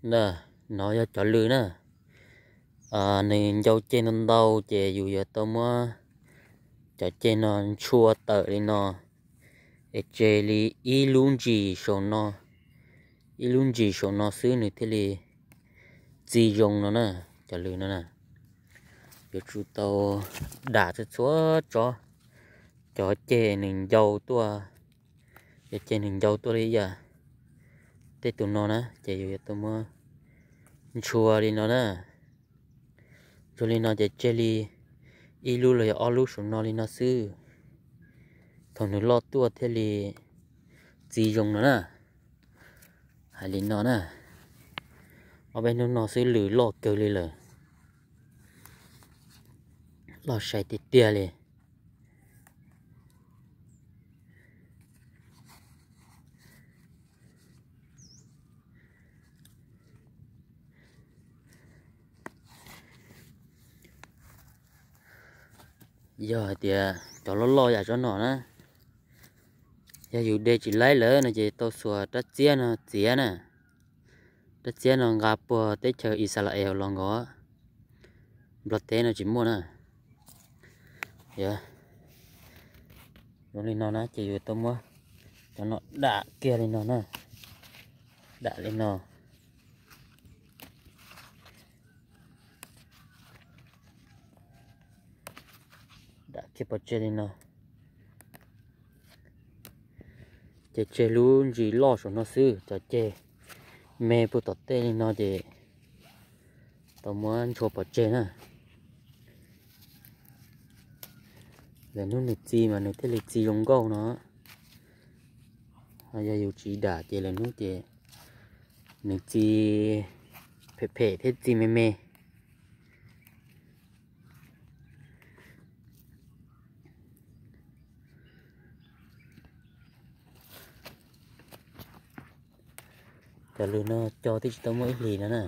Na, no yog cov lws na. Nws ncau ceg ntau ntau ces yus yuav tau muab cov ceg no ntshua tawm li no, es tseg li ib lub ntsis saum no, ib lub ntsis saum no xwb nws thiaj li txi zoo no na. Cov lws no na, yuav tsum tau dam txhua txhua tsob, cov ceg nws ncau tuaj, cov ceg nws ncau tuaj li yam tej tus no na ces yus yuav tau muab ntshua li no na. Ntshua li no ces tseg li ib lub los yog ob lub saum no li no xwb. Thaum nws loj tuaj thiaj li txi zoo no na. Hais li no na, ob peb hnub no xwb lws loj kawg li lawm, loj sai tiag tiag li. Yog hais tias cov loj loj yam tsob no na, yog yus de tsis laib lawm no ces tau xuas rab txiab no txiav na. Rab txiab no nqa puag teb chaws Ixalaes los nkaus, Nplog teb no tsis muaj na. Yog zoo li no na ces yus tau muab cov no dam kiag li no na. Dam li no, dam kiag pov tseg li no. Ces tseg lub ntsis loj saum no xwb, cov ceg me puag tom tej li no ces tau muab ntshua pov tseg na. Lawv hnub nws txi mas nws thiaj li txi zoo nkauj no. Yog yus tsis dam ces lawv hnub ces nws txi phem phem thiab txi me me. Cov lws no cog twb tsis tau muaj ib hlis no na.